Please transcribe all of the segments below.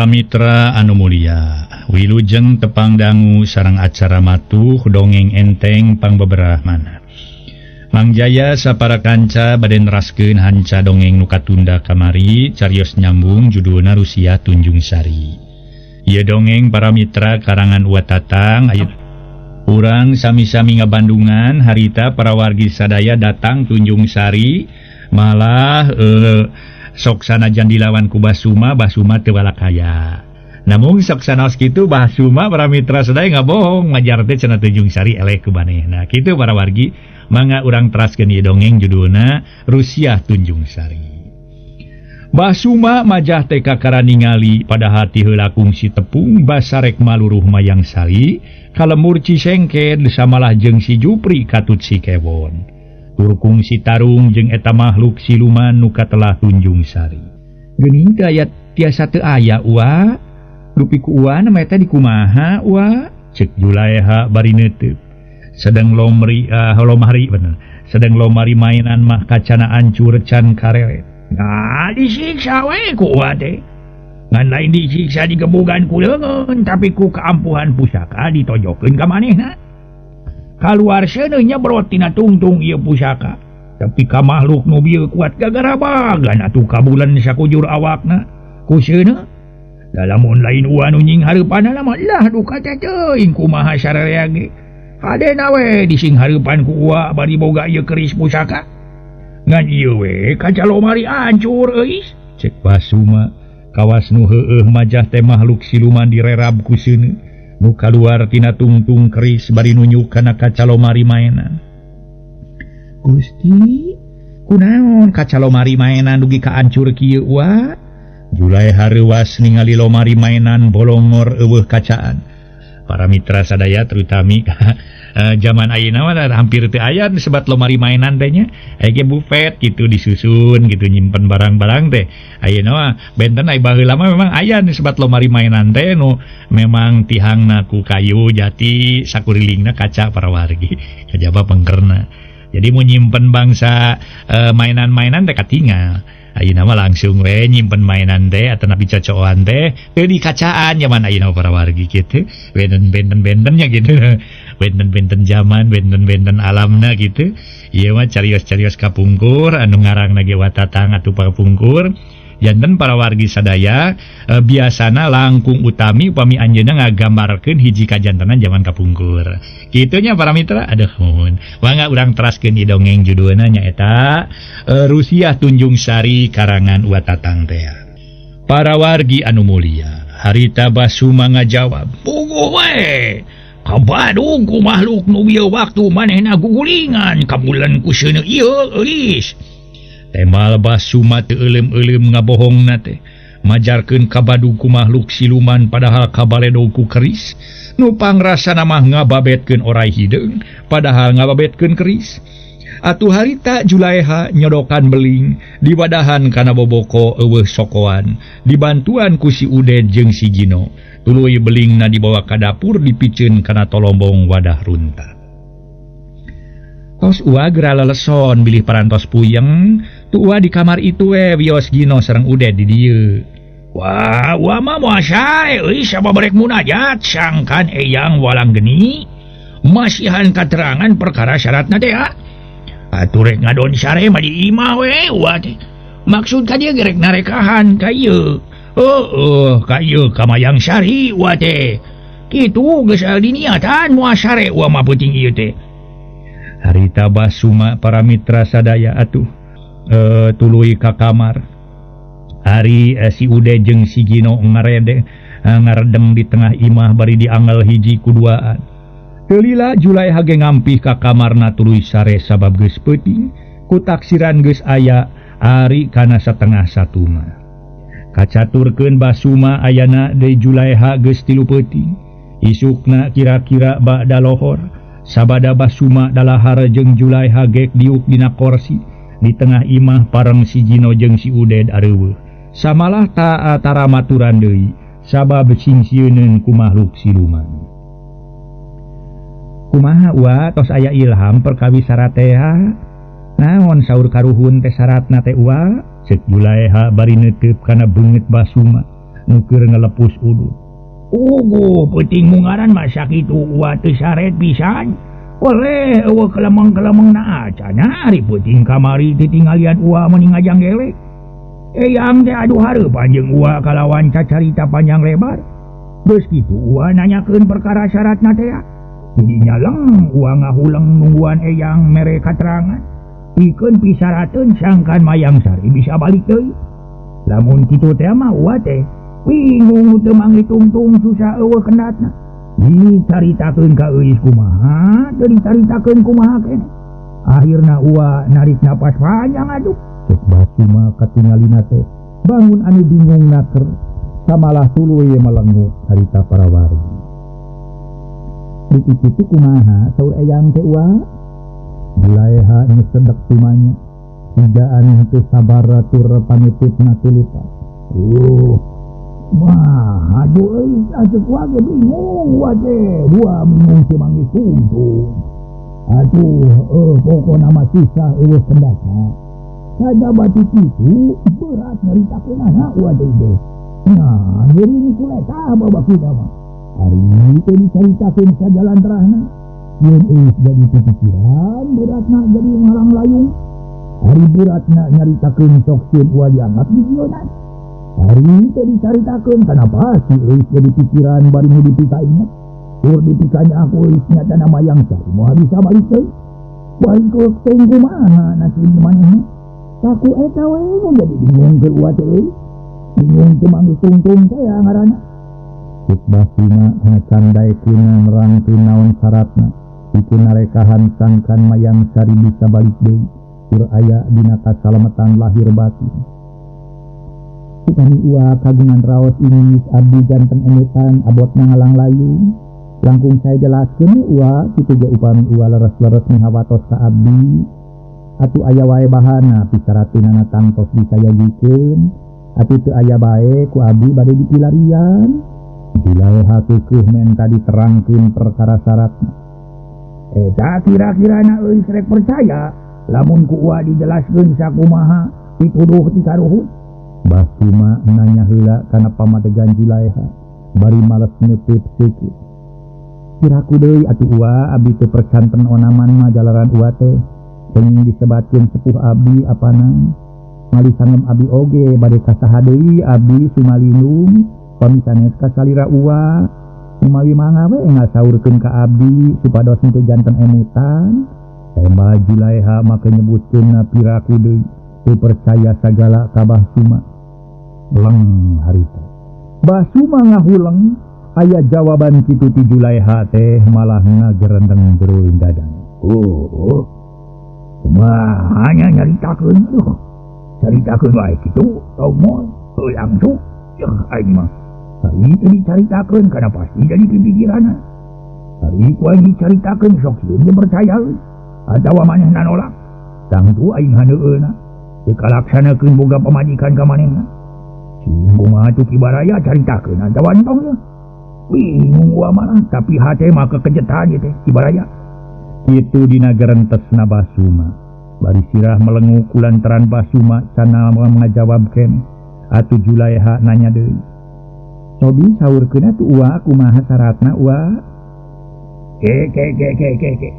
Para mitra anu mulia, wilujeng tepang dangu sareng acara matuh dongeng enteng pangbeberah mana. Mang Jaya sapara kanca bade neraskeun hanca dongeng nu katunda kamari carios nyambung judulna Rusia Tunjung Sari. Ieu dongeng para mitra karangan Uwa Tatang. Ayo urang sami-sami ngabandungan harita para wargi sadaya datang Tunjung Sari malah sok sanajan dilawan ku Basuma, Basuma teu balakaya. Namun sok sanaos kitu Basuma para mitra sadaya ngabohong ngajar teh cenah Tunjung Sari eleh ku manehna. Kitu para wargi, mangga urang teraskeun ieu dongeng judulna Rusia Tunjung Sari. Basuma majah teh kakara ningali pada hati heula kungsi tepung basarek maluruh Mayang Sari kalemur Cisengken samalah jeung si Jupri katut si Kewon. Tur kungsi tarung jeung eta makhluk siluman nu katelah Tunjung Sari. Geuning teh aya tiasa teu aya ua, dupi ku ua na teh dikumaha ua, ceuk Julaeha bari neuteup. Sedang lomri lomari bener. Sedang lomari mainan mah kacana ancur can kareret. Nah, disiksa we ku ua teh. Ngan lain disiksa digebugan ku leungeun, tapi ku kaampuhan pusaka ditojokeun ka manehna. Kaluar seuneuh nyebrot tina tungtung ieu pusaka. Tapi ka makhluk nu bieu kuat gagarabagan atuh kabulan sakujur awakna. Ku seuneuh da lamun lain ua nu nying hareupanna mah lah duka teh teuing kumaha sararea ge. Hadena we dising hareupan ku ua bari boga ieu keris pusaka. Ngan ieu we kaca lomari ancur euy. Cek Basuma kawas nu heueuh majah teh makhluk siluman direrab ku seuneu. Nu kaluar tina tungtung keris bari nunjuk kana kaca lomari mainan. Gusti, kunaon kaca lomari mainan dugi ka ancur kieu ua? Julaeha reuwas ningali lomari mainan bolongor eueuh kacaan. Para mitra sadaya terutami zaman ayeuna mah hampir teu aya disebat lomari mainan teh nya. Aya ge bufet gitu disusun gitu nyimpen barang-barang teh. Ayeuna mah benten aya baheula mah memang aya disebat lomari mainan teh nu memang tihangna ku kayu jati sakurilingna kaca para wargi kajaba pengkerna. Jadi mun nyimpen bangsa mainan-mainan teh katingal. Ayeuna mah langsung we nyimpen mainan teh atanapi cocoan teh teu dikacaan zaman ayeuna para wargi kitu. Benten-benten-bentennya gitu. Benten-benten zaman, benten-benten alamna gitu. Ieu mah carios-carios kapungkur anu ngarangna ge Watatang atuh kapungkur. Janten para wargi sadaya biasana langkung utami upami anjeunna ngagambarkeun hiji kajantenan zaman kapungkur. Kitunya para mitra, aduh mun. Mangga urang teraskeun ieu dongeng judulna nyaeta Rusia Tunjung Sari karangan Uwa Tatang teh. Para wargi anu mulia, harita Basuma ngajawab, "Puguh we, kabadung ku makhluk nu bieu waktu manehna gugulingan kabulan ku seuneu ieu eulis." Temal Basuma teu euleum-euleum ngabohongna teh, majarkeun kabadug ku makhluk siluman padahal kabaledog ku keris. Nu pangrasana mah ngababetkeun orai hideung padahal ngababetkeun keris. Atuh harita Julaeha nyodokan beling diwadahan kana boboko eueuh sokoan dibantuan ku si Uded jeung si Gino. Tuluy belingna dibawa ka dapur dipiceun kana tolombong wadah runtah. Tos ua geura leleson bilih parantos puyeng, tu ua di kamar itu we wios Gino sareng Uded di dieu. Wah, ua mah moal sae euy sabab rek munajat sangkan eyang walang geni masihan katerangan perkara syaratna teh ah. Atuh rek ngadon sare mah di imah we ua teh. Maksud ka dieu rek narekahan ka ieu. Heueuh, ka ieu ka Mayang Sari ua teh. Kitu geus diniatan moal sare ua mah peuting ieu teh. Harita Basuma para mitra sadaya atuh tuluy ka kamar. Ari si Ude jeung si Gino ngaredeng di tengah imah bari diangel hiji kuduaan. Teu lila Julaeha ge ngampih ka kamarna tuluy sare sabab geus peuting ku taksiran geus aya ari kana 12:30 mah. Kacaturkeun Basuma ayana deui Julaeha geus 3 peuting. Isukna kira-kira ba'da lohor. Sabada Basuma dalahar jeung Julaeha gek diuk dina korsi di tengah imah pareng si Gino jeung si Uded areuweuh. Samalah tara maturan deui sabab singsieuneun ku makhluk siluman. Kumaha ua tos aya ilham perkawis saratea? Naon saur karuhun teh syaratna teh ua? Ceuk Julaeha bari neuteup kana beungeut Basuma. Nu keur ngalepus udud. Ugu peuting mungaran mah sakitu Uwa teu saret pisan. Oleh eueuh kelemeng-kelemeng na acan ari peuting kamari teu tinggalian Uwa meni ngajanggelek. Eyang teh aduh hareupan jeung Uwa kalawan cacarita panjang lebar. Geus kitu Uwa nanyakeun perkara syaratna teh. Tidinya leng Uwa ngahuleng nungguan Eyang mere katerangan. Pikeun pisarateun sangkan Mayang Sari bisa balik deui. Lamun kitu teh mah Uwa teh bingung teu mangitungtung susah eueuh kendatna. Dicaritakeun ka Euis kumaha, teu dicaritakeun kumaha keneh. Akhirna Uwa narik napas panjang aduh. Cek Basuma katingalina teh bangun anu bingung naker samalah tuluy melengu harita para wargi. Duki kitu kumaha saur Eyang teh Uwa? Julaeha nyesedek tumanya. Hijaan teu sabar tur panutupna tulupa. Wah, aduh euy, asup Uwa ge bingung Uwa teh. Uwa bingung teu manggih tungtung. Aduh, pokona mah susah eueuh kendata. Kada batu kitu berat nyaritakeunana Uwa deui teh. Nah, nyeri kuleta babakuna mah. Ari teh dicaritakeun sajalan terahna. Yeun euy jadi pikiran beratna jadi ngalang layung. Ari beratna nyaritakeun sok sieun Uwa dianggap dijieunnan. Ari teh dicaritakeun kana pasti euy jadi pikiran bari nu dipikainget. Tur dipikanya aku euy nyatana Mayang Sari moal bisa balik deui. Balik ke teh kumaha nasib manehna. Kaku eta we nu jadi bingung keur Uwa teh euy. Bingung teu manggih tungtung teh ngaranna. Cek Basuma ngacandaekeun nerangkeun naon syaratna. Pikeun narekahan sangkan Mayang Sari bisa balik deui. Tur aya dina kasalametan lahir batin. Upami Uwa kagungan raos Inggris abdi janten emutan abotna ngalang layung. Langkung saya jelaskeun Uwa kitu ge upami Uwa leres-leres mihawatos ka abdi. Atuh aya wae bahana pisarateunana tangtos disayagikeun. Atuh teu aya bae ku abdi bade dipilarian. Julaeha keukeuh menta diterangkeun perkara syaratna. Eta kira-kirana euy rek percaya lamun ku Uwa dijelaskeun sakumaha pituduh ti karuhun. Basuma nanya heula kana pamadegan Julaeha bari males neuteut seukeut. Kiraku deui atuh Uwa abdi teu percanten onaman mah jalaran Uwa teh. Kenging disebatkeun sepuh abdi apana. Mali sangem abdi oge bade kasaha deui abdi sumalindung pami sanes ka salira Uwa. Sumawi mangga we ngasaurkeun ka abdi supados henteu janten emutan. Tembal Julaeha make nyebutkeun piraku deui teu percaya sagala ka Basuma. Leng harita. Basuma ngahuleng aya jawaban kitu ti Julaeha teh malah ngagerendeng jero dadana. Oh. Kumaha nya nyaritakeun tuh. Caritakeun wae kitu, tong moal langsung yeuh aing mah. Ari teu dicaritakeun kana pasti jadi pipikiranna. Ari ku aing dicaritakeun sok sieun teu percaya atawa manehna nolak. Tangtu aing haneueuna teu kalaksanakeun boga pamajikan ka manehna. Sing kumaha tuh kibaraya caritakeun atawa entong yeuh. Bingung Uwa malah tapi hate mah kekejetan ieu teh kibaraya. Kitu dina gerentesna Basuma. Bari sirah melengu kulantaran Basuma cana ngajawab keneh. Atuh Julaeha nanya deui. Sobi saurkeun atuh Uwa kumaha syaratna Uwa? Ke ke ke ke ke ke.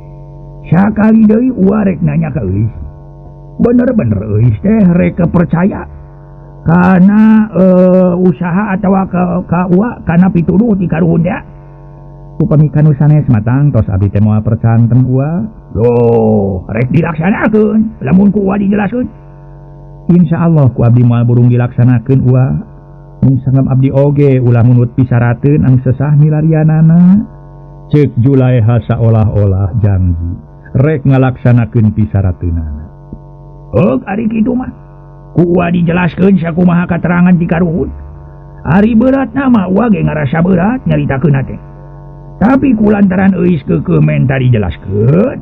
Sakali deui Uwa rek nanya ka Euis. Bener-bener Euis teh rek percaya kana usaha atawa ka Uwa kana pituduh ti karuhun teh. Upami kanu sanes mah tangtos abdi teh moal percanten Uwa. Loh, rek dilaksanakeun lamun ku Uwa dijelaskeun. Insyaallah ku abdi moal burung dilaksanakeun Uwa. Mung sangem abdi oge ulah munut pisarateun anu sesah milarianana. Ceuk Julaeha saolah-olah janji rek ngalaksanakeun pisarateunana. Heug ari kitu mah. Ku Uwa dijelaskeun sakumaha katerangan ti karuhun. Ari beratna mah Uwa ge ngarasa berat nyaritakeunna teh. Tapi kulantaran Euis keukeuh menta dijelaskeun,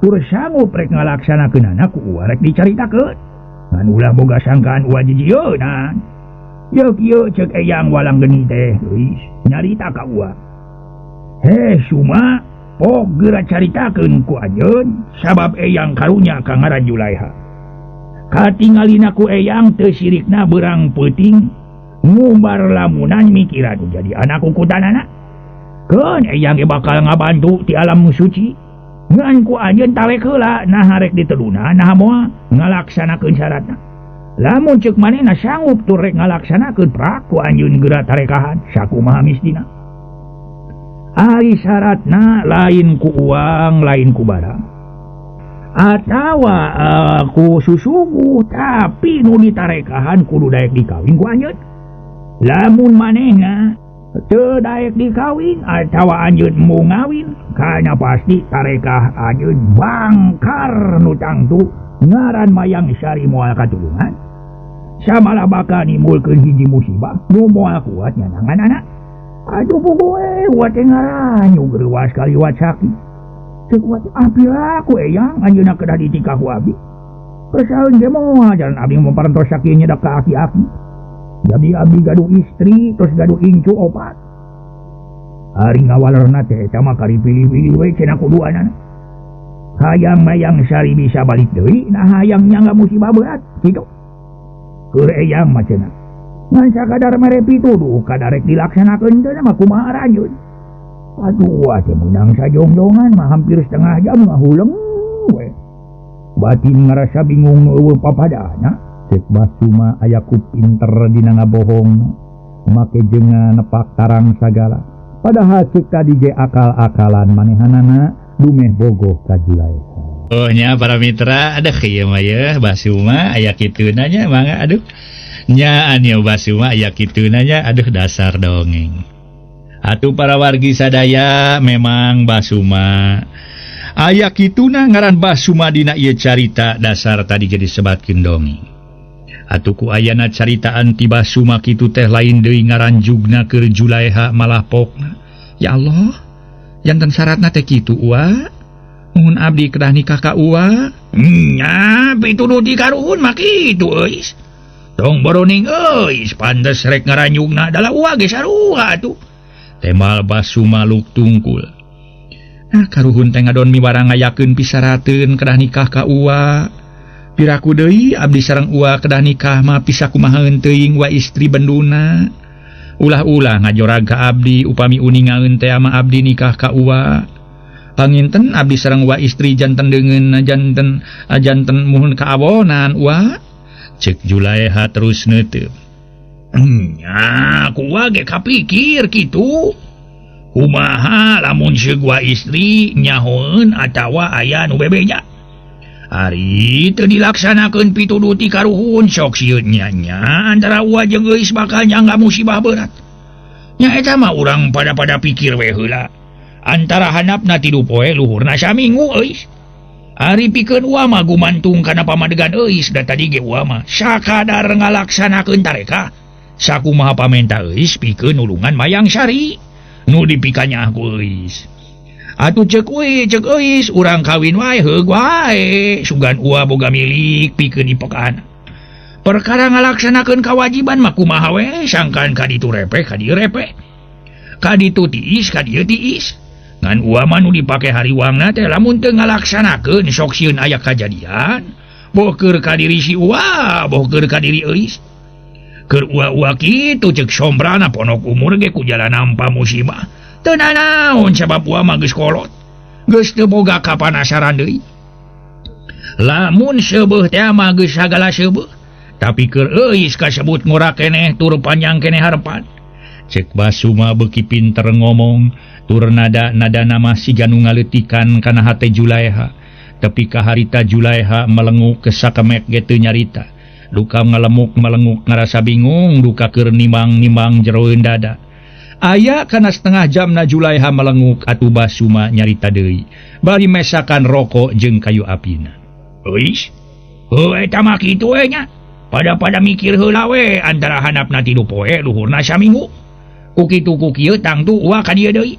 tur sanggup rek ngalaksanakeunana ku Uwa rek dicaritakeun. Ngan ulah boga sangkaan Uwa jijieunan. Yeuk ieu ceuk Eyang Walang Geni teh Euis nyarita ka Uwa. Heh Suma, pok geura caritakeun ku anjeun sabab Eyang karunya ka ngaran Julaeha. Katingalina ku Eyang teu sirikna beurang peuting Ngumbar lamunan mikiran jadi anak kukutanana. Keun eyang ge bakal ngabantu ti alam suci. Ngan ku anjeun talek heula nah rek diteluna nah moal ngalaksanakeun syaratna. Lamun ceuk manehna sanggup tur rek ngalaksanakeun prak ku anjeun geura tarekahan sakumaha mistina. Ari syaratna lain ku uang, lain ku barang. Atawa ku susugu tapi nu ditarekahan kudu daek dikawin ku anjeun. Lamun manehna teu daek dikawin atawa anjeun mau ngawin, kana pasti tarekah anjeun bangkar nu tangtu ngaran Mayang Sari moal katulungan. Samalah bakal nimbulkeun hiji musibah nu moal kuat nyanangan anak. Aduh pokoe wa teh ngaranyu greuwas kaliwat sakit. Ceuk wa teh apila ku eyang anjeunna kedah ditikah ku abdi. Kesaeun ge moal jalan abdi maparantos sakieu nyedak ka aki-aki. Jadi abdi gaduh istri terus gaduh incu opat. Ari ngawalerna teh eta mah karipilih-pilih we cenah kuduanana. Hayang Mayang Sari bisa balik deui, nah hayang nyangga musibah berat kitu. Keur eyang mah cenah. Ngan sakadar mere pituduh kadarek dilaksanakeun teh mah kumaha aranjeun. Aduh teh meunang sajongjongan mah hampir setengah jam ngahuleng we. Batin ngarasa bingung eueuh papadana. Cek Basuma aya ku pinter dina ngabohong make jenga nepak tarang sagala. Padahal cek tadi ge akal-akalan manehanana dumeh bogoh ka Julaeha. Oh nya para mitra ada kieu mah ye Basuma aya kitu nanya mangga aduh. Nyaan ya Basuma aya kitu nanya aduh dasar dongeng. Atuh para wargi sadaya memang Basuma aya kituna ngaran Basuma dina ieu carita dasar tadi jadi sebatkeun dongeng. Atuh ku ayana caritaan ti Basuma kitu teh lain deui ngaran jugna keur Julaeha malah pokna. Ya Allah, janten syaratna teh kitu ua. Mun abdi kedah nikah ka ua. Nya pituduh ti karuhun mah kitu euis. Tong boroning euis pantes rek ngaranjugna dalah ua ge sarua atuh. Temal Basuma luk tungkul. Nah karuhun teh ngadon miwarang ngayakeun pisarateun kedah nikah ka ua. Piraku deui abdi sareng ua kedah nikah mah bisa kumahaeun teuing wa istri benduna. Ulah-ulah ngajorag ka abdi upami uningaeun teh mah abdi nikah ka ua. Panginten abdi sareng wa istri janten deungeun janten janten muhun kaawonan ua. Ceuk Julaeha terus neuteub. Nya ku wa ge kapikir kitu. Kumaha lamun seug wa istri nyahoeun atawa aya nu bebeja. Ari teu dilaksanakeun pituduh ti karuhun sok sieun nya antara ua jeung euis bakal nyangga musibah berat. Nya eta mah urang pada-pada pikir we heula. Antara handapna 3 poe luhurna saminggu euis. Ari pikeun ua mah gumantung kana pamadegan euis da tadi ge ua mah sakadar ngalaksanakeun tareka. Sakumaha pamenta euis pikeun nulungan Mayang Sari nu dipikanya ku euis. Atuh ceuk we ceuk euis urang kawin wae heug wae sugan ua boga milik pikeun ipekan. Perkara ngalaksanakeun kawajiban mah kumaha we sangkan ka ditu repeh ka dieu repeh. Ka ditu tiis ka dieu tiis. Ngan ua mah nu dipake hariwangna teh lamun teu ngalaksanakeun sok sieun aya kajadian. Boh keur ka diri si ua, boh keur ka diri euis. Keur ua-ua kitu ceuk sombrana ponok umur ge ku jalan nampa musibah. Teu nanaon sabab ua mah geus kolot. Geus teu boga kapanasaran deui. Lamun seubeuh teh mah geus sagala seubeuh. Tapi keur euis kasebut ngora keneh tur panjang keneh harepan. Cek Basuma beuki pinter ngomong tur nada-nada nama siga nu ngaleutikan kana hate Julaeha. Tepi ka harita Julaeha melenguk ke sakemek ge teu nyarita. Duka ngalemuk melenguk ngarasa bingung duka keur nimang-nimang jeroeun dada. Aya kana setengah jamna Julaeha melenguk atuh Basuma nyarita deui. Bari mesakan rokok jeung kayu apina. Euis, heuh eta mah kitu we nya. Pada-pada mikir heula we antara handapna 3 poe luhurna saminggu. Ku kitu ku kieu tangtu ua ka dieu deui.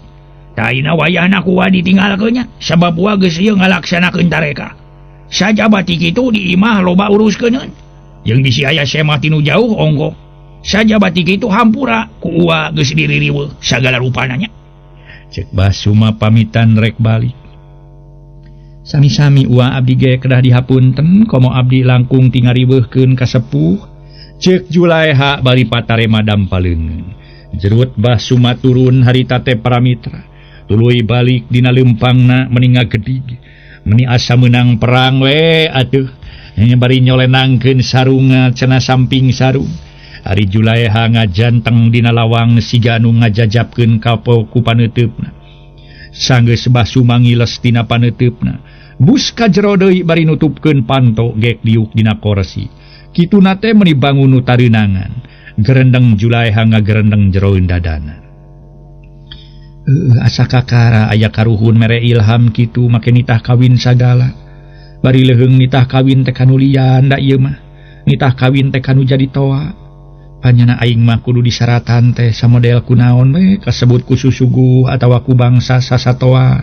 Taina wayahna ku ua ditinggalkeun nya sabab ua geus ieu ngalaksanakeun tareka. Sajaba ti kitu di imah loba uruskeun. Jeung bisi aya semah tinu jauh ongkoh. Sajaba ti kitu hampura ku ua geus diririweuh sagala rupana nya. Cek Basuma pamitan rek balik. Sami-sami ua abdi ge kedah dihapunten komo abdi langkung tingariweuhkeun ka sepuh. Cek Julaeha bari patarema dampaleungeun. Jerut Bah Suma turun harita teh para mitra. Tuluy balik dina leumpangna meni ngagedig. Meni asa meunang perang we atuh. Bari nyolenangkeun sarunga cenah samping sarung. Ari Julaeha ngajanteng dina lawang siga anu ngajajapkeun ka ku paneuteup. Sanggeus Bah Suma ngiles tina paneuteup. Bus ka jero deui bari nutupkeun panto gek diuk dina korsi. Kituna teh meuni bangun nu tareunangan. Gerendeng Julaeha ngagerendeng jeroeun dadana. Asa kakara aya karuhun mere ilham kitu make nitah kawin sagala. Bari leuheung nitah kawin teh kanu lian da ieu mah. Nitah kawin teh kanu jadi toa. Panyana aing mah kudu disaratan teh samodel kunaon we kasebut ku susuguh atawa ku bangsa sasatoan.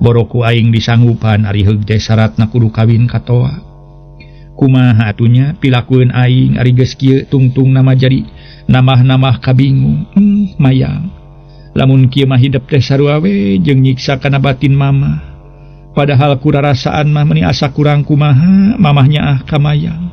Boro ku aing disanggupan ari heug teh syaratna kudu kawin ka toa. Kumaha atunya pilakueun aing ari geus kieu tungtung nama jadi namah-namah kabingung. Mayang. Lamun kieu mah hidep teh sarua we jeung nyiksa kana batin mamah. Padahal kurarasaan mah meuni asa kurang kumaha mamahnya ah kamayang.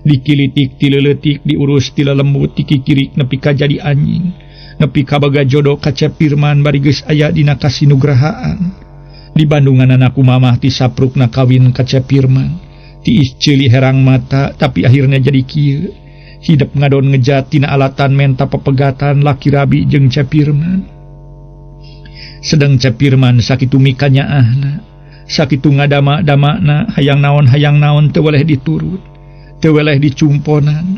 Dikilitik ti leuletik diurus ti lelembut dikikirik nepi ka jadi anjing nepi ka baga jodoh ka Cep Firman bari geus aya dina kasinugrahaan. Di Bandunganana ku mamah ti saprukna kawin ka Cep Firman tiis ceuli herang mata tapi akhirnya jadi kieu. Hidep ngadon ngejat tina alatan menta pepegatan laki rabi jeung Cep Firman. Sedang Cep Firman sakitu mikanyaahna sakitu ngadama-damakna hayang naon teu weleh diturut teu weleh dicumponan.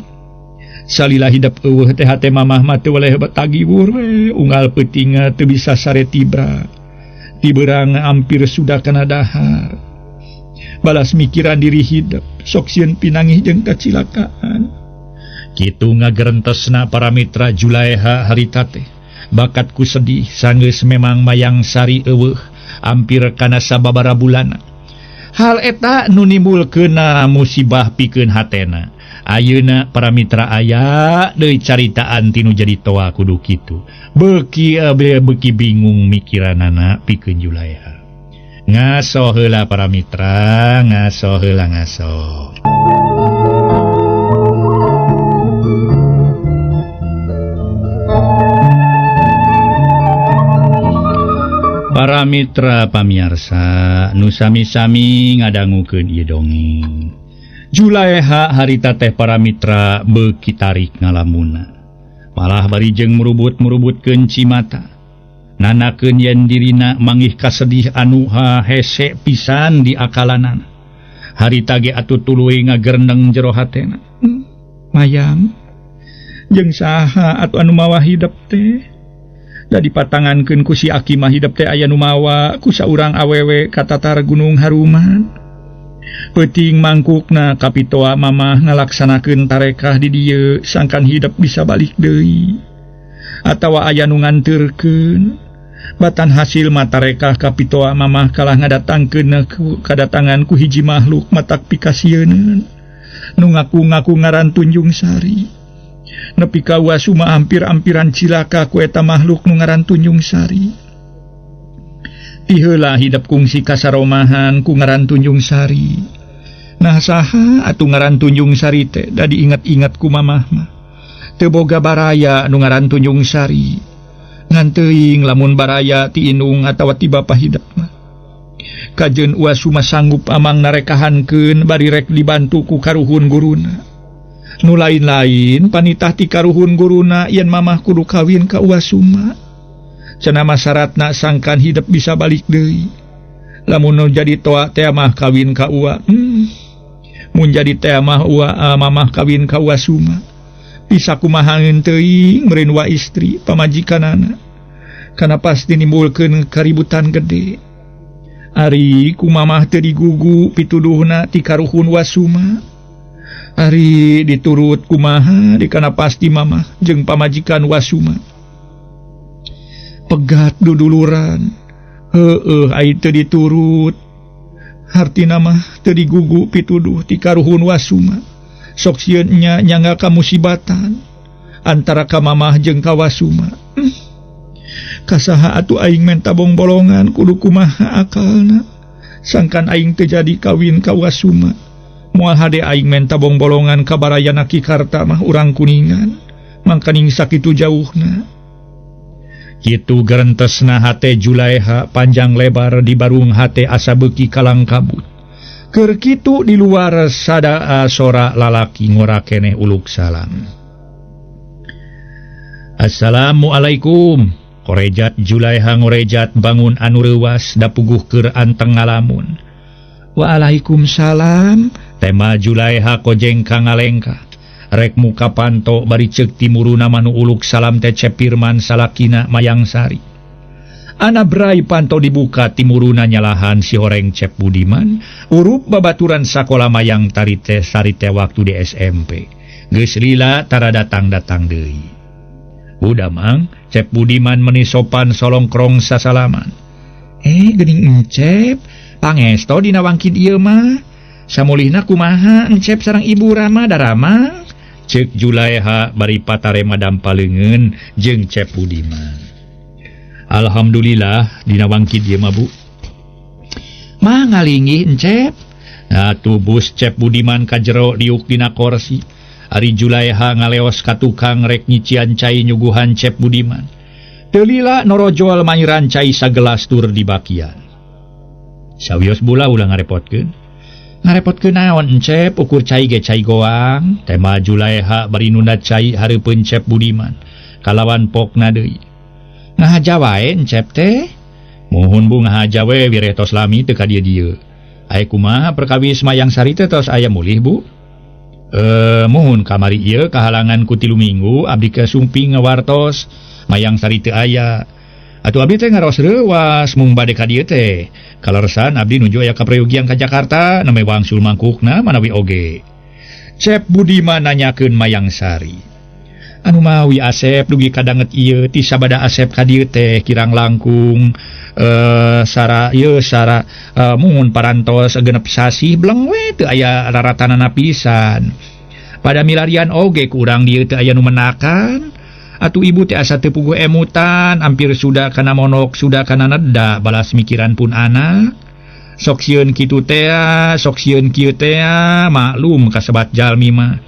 Salila hidep eueuh teh hate mamah mah teu weleh tagiwur we unggal peutinga teu bisa sare tibra. Tiberang hampir sudah kana dahar. Balas mikiran diri hidep sok sieun pinangih jeung kacilakaan. Kitu ngagerentesna para mitra Julaeha harita teh. Bakatku sedih sanggeus memang mayang sari eueuh hampir kana sababaraha bulana. Hal eta nu nimbulkeunna musibah pikeun hatena. Ayeuna para mitra aya deui caritaan tinu jadi toa kudu kitu. Beuki beuki bingung mikiranana pikeun Julaeha. Ngaso heula para mitra, ngaso heula ngaso. Para mitra pamiarsa nu sami-sami ngadangukeun ieu dongeng. Julaeha harita teh para mitra beuki tarik ngalamuna. Malah bari jeung merubut-merubutkeun cimata. Nanakeun yen dirina mangih kasedih anu hese pisan di akalanana. Harita ge atuh tuluy ngagerendeng jero hatena. Mayang jeung saha atuh anu mawa hidep teh? Da dipatangankeun ku si aki mah hidep teh aya nu mawa ku saurang awewe ka tatar Gunung Haruman. Peuting mangkukna kapitoa mamah ngalaksanakeun tarekah di dieu sangkan hidep bisa balik deui. Atawa aya nu nganteurkeun. Batan hasil mah tarekah kapitoa mamah kalah ngadatangkeun kadatangan ku hiji makhluk matak pikasieun. Nu ngaku-ngaku ngaran Tunjung Sari. Nepi ka Wasuma hampir-ampiran cilaka ku eta makhluk nu ngaran Tunjung Sari. Ti heula hidep kungsi kasaromahan ku ngaran Tunjung Sari. Nah saha atuh ngaran Tunjung Sari teh da diinget-inget ku mamah mah. Teu boga baraya nu ngaran Tunjung Sari. Ngan teuing lamun baraya ti indung atawa ti bapa hidep mah. Kajeun Wasuma sanggup amang narekahankeun bari rek dibantu ku karuhun guruna. Nu lain-lain panitah ti karuhun guruna yen mamah kudu kawin ka Wasuma. Cenah mah syaratna sangkan hidep bisa balik deui. Lamun nu jadi toa teh mah kawin ka Ua. Mun jadi teh mah Ua mamah kawin ka Wasuma. Bisa kumahangeun teuing meureun wa istri pamajikanana. Kana pasti nimbulkeun kaributan gede. Ari ku mamah teu digugu pituduhna ti karuhun Wasuma. Ari diturut kumaha dikana pasti mamah jeung pamajikan Wasuma. Pegat duduluran. Heueuh ai teu diturut. Hartina mah teu digugu pituduh ti karuhun Wasuma. Sok sieun nya nyangga kamusibatan antara ka mamah jeung ka Wasuma. Kasaha atuh aing menta bongbolongan kudu kumaha akalna. Sangkan aing teu jadi kawin ka Wasuma. Moal hade aing menta bongbolongan ka barayana Ki Karta mah urang Kuningan. Mangkaning sakitu jauhna. Kitu gerentesna hate Julaeha panjang lebar di barung hate asa beuki kalang kabut. Keur kitu di luar sada sora lalaki ngora keneh uluk salam. Assalamualaikum. Korejat Julaeha ngorejat bangun anu reuwas dapuguh keur anteng ngalamun. Waalaikumsalam. Tema Julaeha kojeng ka ngalengkah. Rek muka panto bari ceuk timuruna manu uluk salam teh Cep Pirman salakina Mayang Sari. Ana brai panto dibuka timuruna nyalahan si horeng Cep Budiman urup babaturan sakola Mayang Tari teh Sari teh waktu di SMP. Geus lila tara datang-datang deui. Udah mang, Cep Budiman meni sopan solongkrong sasalaman. Geuning Encep, pangesto dina wangkid ieu mah. Samulihna kumaha Encep sareng Ibu Rama darama? Ceuk Julaeha bari patarema dampaleungeun jeung Cep Budiman. Alhamdulillah dina wangkid ieu mah Bu. Mah ngalinggih Encep. Atuh bus Cep Budiman ka jero diuk dina korsi. Ari Julaeha ngaleos ka tukang rek nyician cai nyuguhan Cep Budiman. Teu lila norojol manyiran cai sagelas tur dibakian. Sawios bula ulah ngarepotkeun. Ngarepotkeun naon Encep ukur cai ge cai goang. Tema Julaeha bari nunda cai hareupeun Cep Budiman. Kalawan pokna deui. Ngahaja wae Encep teh. Muhun Bu ngahaja we wireh tos lami teu ka dieu-dieu. Aya kumaha perkawis Mayang Sari teh tos aya mulih Bu? Muhun kamari ieu kahalangan ku 3 minggu abdi ke sumping ngawartos Mayang Sari teu aya. Atuh abdi teh ngaros reuwas mung bade ka dieu teh. Kaleresan abdi nuju aya kaprayogian ka Jakarta name wangsul mangkukna manawi oge. Cep Budiman nanyakeun Mayang Sari. Anu mawi Asep dugi kadanget ieu ti sabada Asep ka dieu teh kirang langkung sara ieu sara muhun parantos 6 sasih bleng we teu aya raratanana pisan. Pada milarian oge ku urang dieu teu aya nu menakan. Atuh ibu teh asa teu puguh emutan, hampir sudah kana monok sudah kana neda balas mikiran pun anak. Sok sieun kitu tea, sok sieun kieu tea, maklum kasebat jalmi mah.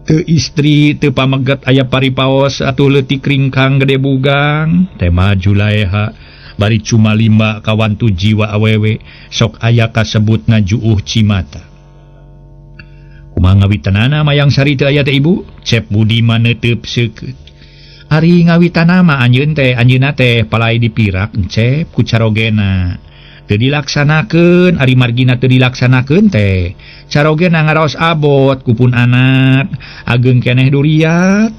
Teu istri teu pameget aya paripaos atuh leutik ringkang gede bugang. Tema Julaeha bari cuma lima kawantu jiwa awewe sok aya kasebutna juuh cimata. Kumaha ngawitanana Mayang Sari teu aya teh Ibu? Cep Budiman neuteub seukeut. Ari ngawitanana mah anjeun teh anjeunna teh palai dipirak Encep ku carogena. Teu dilaksanakeun ari margina teu dilaksanakeun teh. Carogena ngaraos abot ku pun anak ageng keneh duriat.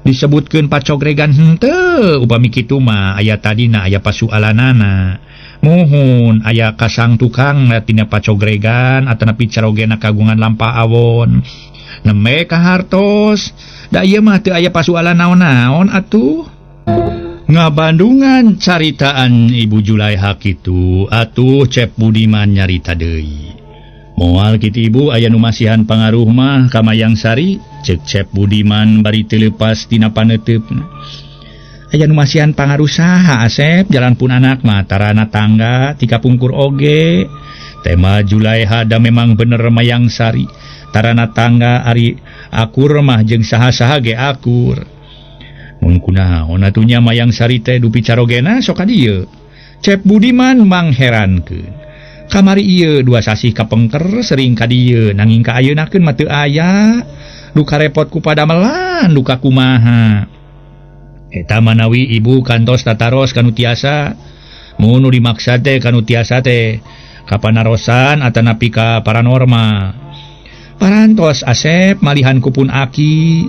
Disebutkeun pacogregan henteu upami kitu mah aya tadina aya pasualanana. Muhun aya kasang tukang tina pacogregan atanapi carogena kagungan lampah awon. Neme kahartos da ieu mah teu aya pasualan naon-naon atuh. Ngabandungan caritaan Ibu Julaeha kitu atuh Cep Budiman nyarita deui. Moal kitu Ibu aya nu masihan pangaruh mah ka Mayang Sari ceuk Cep Budiman bari teu leupas tina paneuteup. Aya nu masihan pangaruh saha Asep jalan pun anak mah tarana tangga tika pungkur oge. Tema Julaeha da memang bener Mayang Sari tarana tangga ari akur mah jeung saha-saha ge akur. Mun kunaon atuh nya Mayang Sari teh dupi carogena sok ka dieu. Cep Budiman mangherankeun. Kamari ieu 2 sasih kapengker sering ka dieu nanging ka ayeuna-keun mah teu aya. Duka repot ku padamelan duka kumaha. Eta manawi ibu kantos tataros kanu tiasa. Mun nu dimaksa teh kanu tiasa teh kapanarosan atanapi ka paranormal. Parantos Asep malihan kupun aki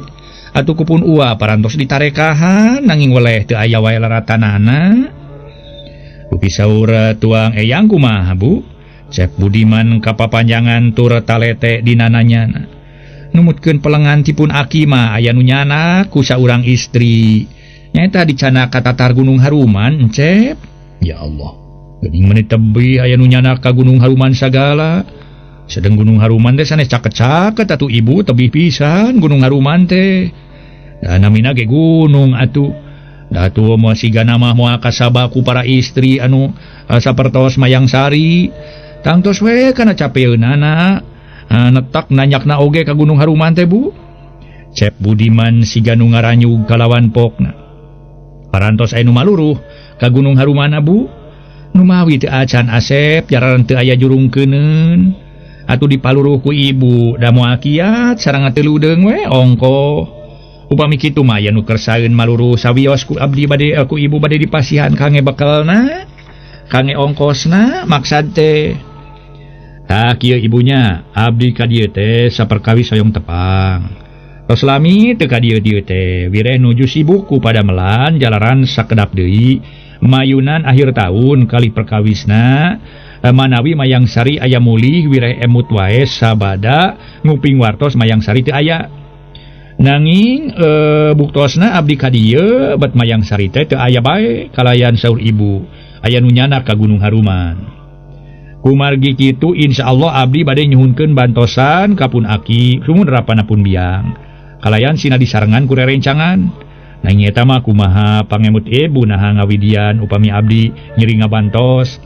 atuh kupun ua parantos ditarekahan nanging weleh teu aya wae laratanana. Rupi saur tuang eyang kumaha Bu? Cep Budiman kapapanjangan tur talete dina nanyana. Numutkeun pelengan tipun aki mah aya nu nyana ku saurang istri. Nyaeta dicana ka tatar Gunung Haruman Encep. Ya Allah, geuning meuni tebih aya nu nyana ka Gunung Haruman sagala. Sedeng Gunung Haruman teh sanes caket-caket atuh ibu tebih pisan Gunung Haruman teh. Da namina ge gunung atuh. Datu moal sigana mah moal kasaba ku para istri anu sapertos Mayang Sari. Tangtos we kana capeunana. Netak nanyakna oge ka Gunung Haruman teh Bu. Cep Budiman siga nu ngaranyug kalawan pokna. Parantos aya nu maluruh ka Gunung Haruman Bu. Numawi teu acan Asep jararan teu aya jurungkeuneun. Atuh dipaluruh ku ibu da moal kiat sareng teu ludeung we ongkoh. Upami kitu mah aya nu kersaeun maluruh sawios ku abdi bade ku ibu bade dipasihan kange bekelna, kange ongkosna maksad teh. Tah kieu ibunya, abdi ka dieu teh saperkawis hoyong tepang. Tos lami teu ka dieu-dieu teh, wireh nuju sibuk ku padamelan jalaran sakedap deui mayunan akhir tahun kali perkawisna manawi Mayang Sari aya mulih wireh emut wae sabada nguping wartos Mayang Sari teu aya. Nanging buktosna abdi ka dieu bet Mayang Sari teh teu aya bae kalayan saur ibu aya nu nyanak ka Gunung Haruman. Kumargi kitu insyaallah abdi bade nyuhunkeun bantosan ka pun aki sumuhun rapana pun biang kalayan sina disarengan ku rerencangan. Nanging eta mah kumaha pangemut ibu naha ngawidian upami abdi nyeri ngabantos.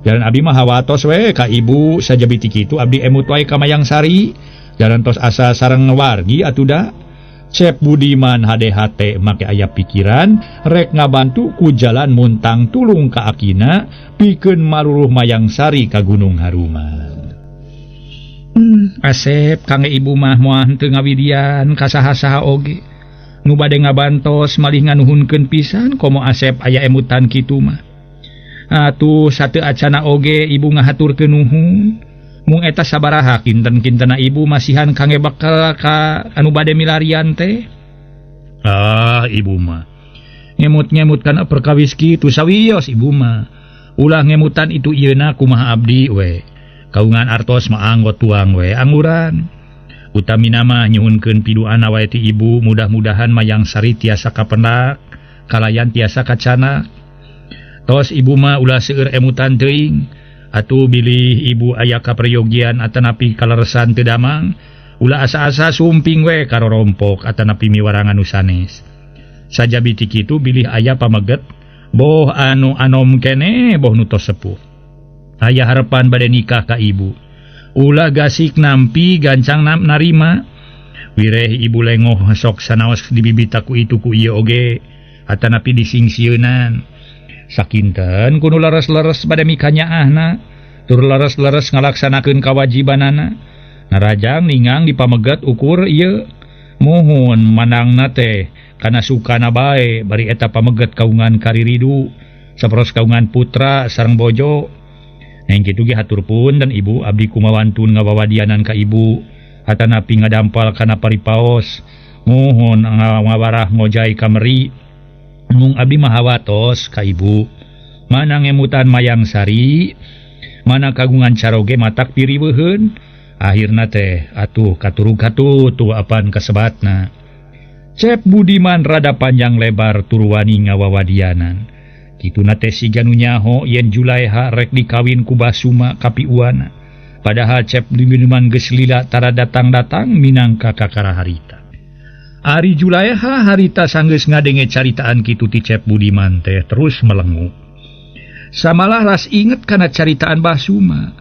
Jalan abdi mah hawatos we ka ibu sajabi ti kitu abdi emut wae ka Mayang Sari. Jalan tos asa sareng wargi atuh da. Cep Budiman HDHT make aya pikiran rek ngabantu ku jalan muntang tulung ka akina pikeun maluruh Mayang Sari ka Gunung Haruman. Asep kange ibu mah moal henteu ngawidian ka saha-saha oge. Nu bade ngabantos malih nganuhunkeun pisan komo Asep aya emutan kitu mah. Atuh sateu acana oge ibu ngahaturkeun nuhun. Mung eta sabaraha kinten-kintena ibu masihan kange bekal ka anu bade milarian teh. Ah, ibu mah ngemut-ngemut kana perkawis kitu sawios ibu mah. Ulah ngemutan itu ieuna kumaha abdi we. Kaungan artos mah anggot tuang we angguran. Utamina mah nyuhunkeun piduana wae ti ibu mudah-mudahan Mayang Sari tiasa kapendak kalayan tiasa kacana. Tos ibu mah ulah seueur emutan teuing. Atuh bilih ibu aya kaperyogian atanapi kaleresan teu damang ulah asa-asa sumping we karorompok atanapi miwarangan nu sanes. Sajabi ti kitu bilih aya pameget boh anu anom keneh boh nu tos sepuh. Aya harepan bade nikah ka ibu. Ulah gasik nampi gancang narima. Wireh ibu lengoh sok sanaos dibibita ku itu ku ieu oge atanapi disingsieunan. Sakinten kudu leres-leres bade mikanyaahna tur leres-leres ngalaksanakeun kawajibanana. Narajang ningang dipamegat ukur ieu muhun manangna teh kana sukana bae bari eta pamegat kaungan kariridu saperos kaungan putra sareng bojo. Neng kitu ge hatur pun dan ibu abdi kumawantun ngawawadianan ka ibu atanapi ngadampal kana paripaos muhun ngawarah ngojai kameri. Mung abdi mah hawatos ka ibu mana ngemutan Mayang Sari mana kagungan caroge matak piriweuheun akhirna teh atuh katurug katutu apan kasebatna. Cep Budiman rada panjang lebar turwani ngawawadianan kituna teh siga nu nyaho yen Julaiha rek dikawin ku Basuma kapiuana padahal Cep Budiman geus lila tara datang-datang minangka kakara harita. Ari Julaiha harita sanggeus ngadenge caritaan kitu ti Cep Budiman teh terus melengu. Samalah ras inget kana caritaan Basuma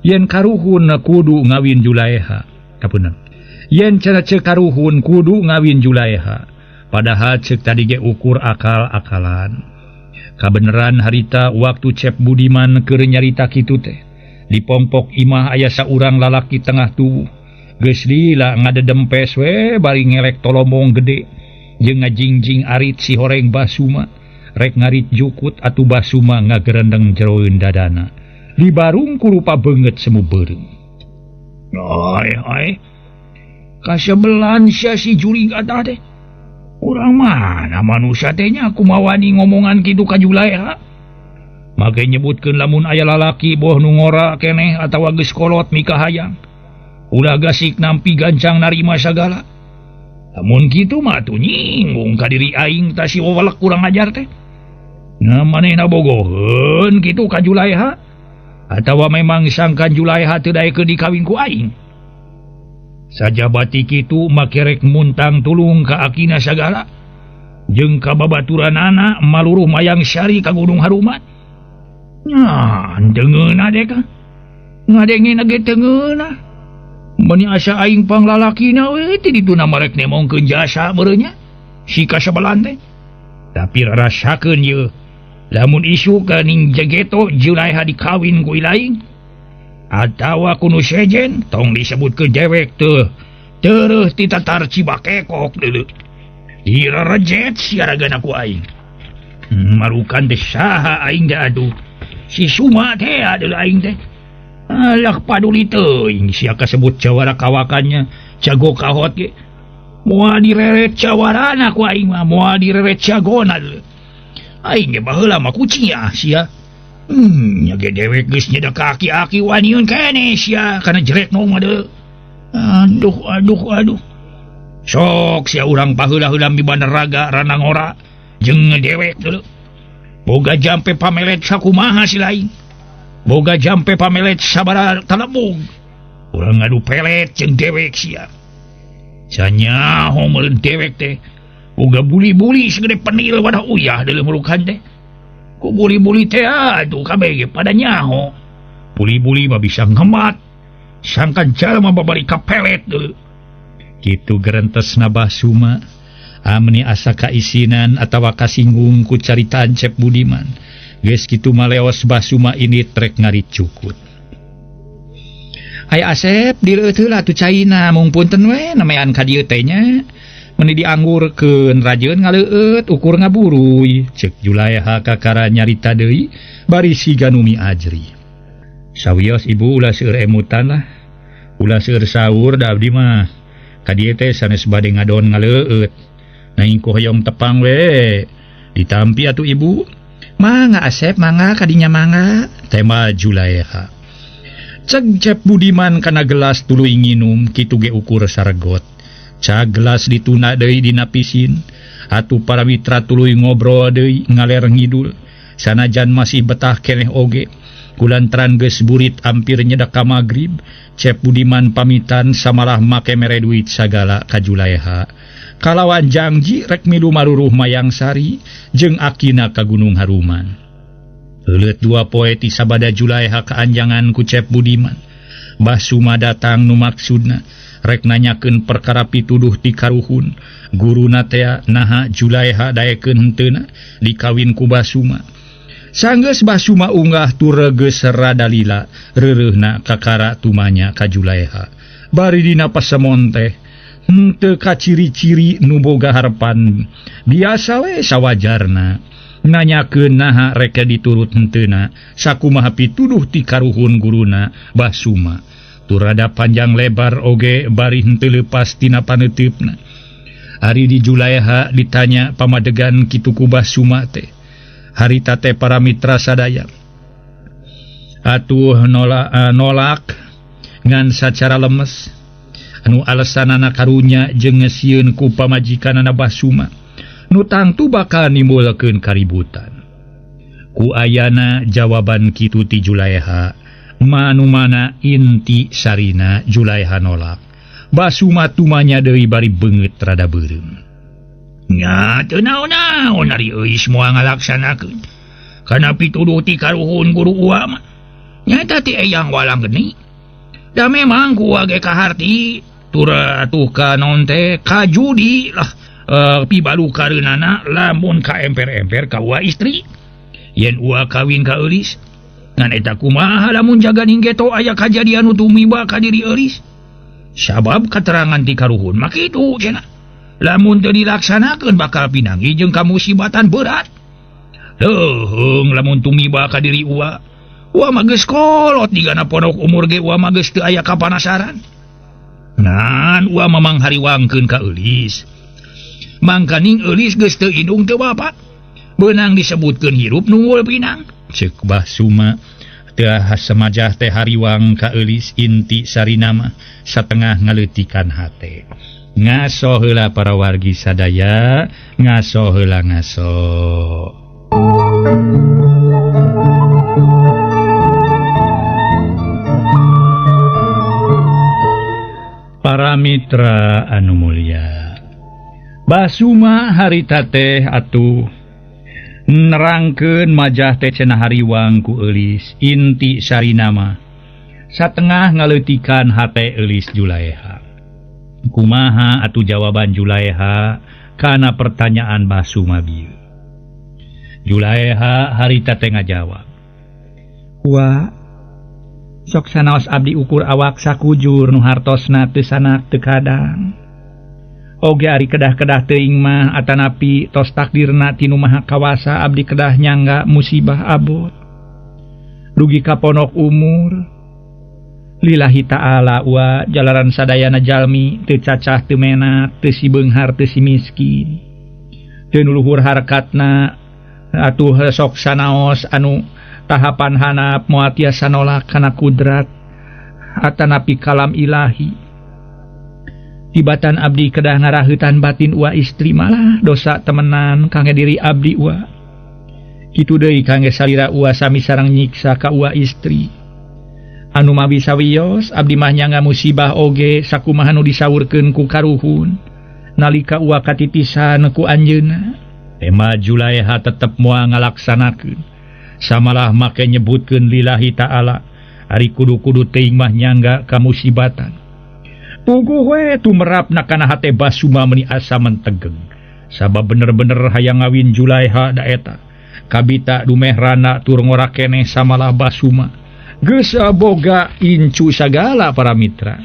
yen karuhun kudu ngawin Julaiha. Kapunten. Yen cenah ceuk karuhun kudu ngawin Julaiha. Padahal ceuk tadi ge ukur akal-akalan. Kabeneran harita waktu Cep Budiman keur nyarita kitu teh di pongpok imah aya saurang lalaki tengah tubuh. Geus lila ngadedempes we bari ngelek tolomong gede jeung ngajingjing arit si horeng Basuma rek ngarit jukut atuh Basuma ngagerendeng jeroeun dadana dibarung ku rupa beungeut semu beureum. Ai ai kasebelan sia si jurig eta teh. Urang mana manusia teh nya kumawani ngomongan kitu ka Julaiha. Make nyebutkeun lamun aya lalaki boh nu ngora keneh atawa geus kolot mikahayang. Ulah gasik nampi gancang narima sagala. Lamun kitu mah atuh nyinggung ka diri aing ta si wawalek kurang ajar teh. Nah manehna bogoheun kitu ka Julaiha atawa memang sangkan Julaiha teu daekeun dikawin ku aing. Sajabati kitu make rek muntang tulung ka akina sagala jeung ka babaturanana maluruh Mayang Sari ka Gunung Haruman. Nya dengeuna deh ka. Ngadengena ge teu ngeunah. Meni asa aing panglalakina we ti dituna marek nemongkeun jasa meureunnya. Si kasebelan teh. Tapi rasakeun ieu. Lamun isuk ning jegeto Julaiha dikawin ku ilaing atawa ku nu sejen tong disebutkeun dewek teu tereuh ti tatar Cibakekok deuleu. Direrejet siaragana ku aing. Marukan teh saha aing teh aduh. Si Suma teh aduh aing teh. Alah paduli teuing sia kasebut jawara kawakannya jago kahot ge. Moal direret jawarana ku aing mah, moal direret jagona deuleu. Aing ge baheula mah kucing ya sia. Nya ge dewek geus nyeda kaki-aki waniun keneh sia kana jerek nu mah deuleu. Aduh aduh aduh. Sok sia urang baheula-heula mibaneraga ranangora jeung dewek deuleu. Boga jampe pamelet sakumaha si lain. Boga jampe pamelet sabaraha talebug. Urang ngadu pelet jeung dewek sia. Sanyaho meureun dewek teh. Boga buli-buli segede penil wadah uyah deuleu murukan teh. Ku buli-buli teh aduh kabeh ge pada nyaho. Buli-buli mah bisa ngemat. Sangkan jalma babari kapelet deuleu. Kitu gerentesna Bah Suma. Amni asa kaisinan atawa kasinggung ku caritaan Cep Budiman. Geus kitu maleos Bah Suma ini trek ngaricukut. Ai Asep dileueut heula atuh caina mung punten we namean ka dieu teh nya. Meuni dianggurkeun rajeun ngaleueut ukur ngaburuy. Ceuk Julaiha kakara nyarita deui bari siga numi ajri. Sawios ibu ulah seueur emutan lah. Ulah seueur saur da abdi mah. Ka dieu teh sanes bade ngadon ngaleueut. Naing ku hoyong tepang we. Ditampi atuh ibu. Mangga Asep, mangga kadinya mangga. Tema Julaiha. Ceg Cep Budiman kana gelas tuluy nginum kitu ge ukur saregot. Cag gelas dituna deui dina pisin. Atuh para mitra tuluy ngobrol deui ngaler ngidul. Sanajan masih betah keneh oge. Kulantaran geus burit ampir nyedak ka magrib, Cep Budiman pamitan samalah make mere duit sagala ka Julaiha. Kalawan jangji rek milu maruruh Mayang Sari jeung akina ka Gunung Haruman. Heuleut dua poe ti sabada Julaiha kaanjangan ku Cep Budiman. Bah Suma datang nu maksudna rek nanyakeun perkara pituduh ti karuhun. Guruna tea naha Julaiha daekeun henteuna dikawin ku Bah Suma. Sanggeus Bah Suma unggah tur geus rada lila reureuhna kakara tumanya ka Julaiha. Bari dina pasemon teh henteu kaciri-ciri nu boga harepan biasa we sawajarna. Nanyakeun naha rek diturut henteuna sakumaha pituduh ti karuhun guruna Bah Suma. Turada panjang lebar oge bari henteu leupas tina paneuteup-na. Ari di Julaiha ditanya pamadegan kitu ku Bah Suma teh. Harita teh para mitra sadaya. Atuh nolak ngan sacara lemes. Anu alesanana karunya jeung sieun ku pamajikanana Bah Suma. Nu tangtu bakal nimbulkeun kaributan. Ku ayana jawaban kitu ti Julaiha, manu mana inti sarina Julaiha nolak. Bah Suma tumanya deui bari beungeut rada beureum. Nya teu naon-naon ari euis moal ngalaksanakeun. Kana pituduh ti karuhun guru uwa mah. Nyata ti eyang walang geni. Da memang ku ge kaharti tur atuh ka naon teh kajudi lah. Pibalukareunana lamun ka emper-emper ka uwa istri. Yen uwa kawin ka eulis. Ngan eta kumaha lamun jaganing geto aya kajadian nu tumiba ka diri eulis. Sabab katerangan ti karuhun mah kitu cenah. Lamun teu dilaksanakeun bakal pinanggih jeung kamusibatan berat. Leuheung lamun tumiba ka diri uwa. Uwa mah geus kolot digana pondok umur ge uwa mah geus teu aya kapanasaran. Ngan uwa mamang hariwangkeun ka eulis. Mangkaning eulis geus teu indung teu bapak. Beunang disebutkeun hirup nunggul pinang. Ceuk Bah Suma teu hasemajah teh hariwang ka eulis inti sarina mah satengah ngaleutikan hate. Ngaso heula para wargi sadaya, ngaso heula ngaso. Para mitra anu mulia. Bah Suma harita teh atuh nerangkeun majah teh cenah hariwang ku eulis inti sarina mah. Satengah ngaleutikan hate eulis Julaeha. Kumaha atuh jawaban Julaeha kana pertanyaan Basuma bieu? Julaeha harita teh ngajawab. Wa sok sanaos abdi ukur awak sakujur nu hartosna teu sanak teu kadang. Oge ari kedah-kedah teuing mah atanapi tos takdirna ti Nu Maha Kawasa abdi kedah nyangga musibah abot. Dugi ka ponok umur. Lillahi ta'ala wa jalaran sadayana jalmi teu cacah teu menak teu si beunghar teu si miskin. Teu nu luhur harkatna atuh sok sanaos anu tahapan hanap moal tiasa nolak kana kudrat atanapi kalam ilahi. Tibatan abdi kedah ngaraheutan batin ua istri malah dosa temenan kangge diri abdi ua. Kitu deui kangge salira ua sami sareng nyiksa ka ua istri. Anu mawi sawios abdi mah nyangga musibah oge sakumaha nu disaurkeun ku karuhun nalika ua katitisan ku anjeunna. Tema Julaeha tetep moal ngalaksanakeun. Samalah make nyebutkeun lillahi ta'ala ari kudu-kudu teuing mah nyangga ka musibatan. Puguh we tumerapna kana hate Basuma meuni asa mentegeng. Sabab bener-bener hayang ngawin Julaeha da eta. Kabita dumeh rana tur ngora keneh samalah Basuma. Geus boga incu sagala para mitra.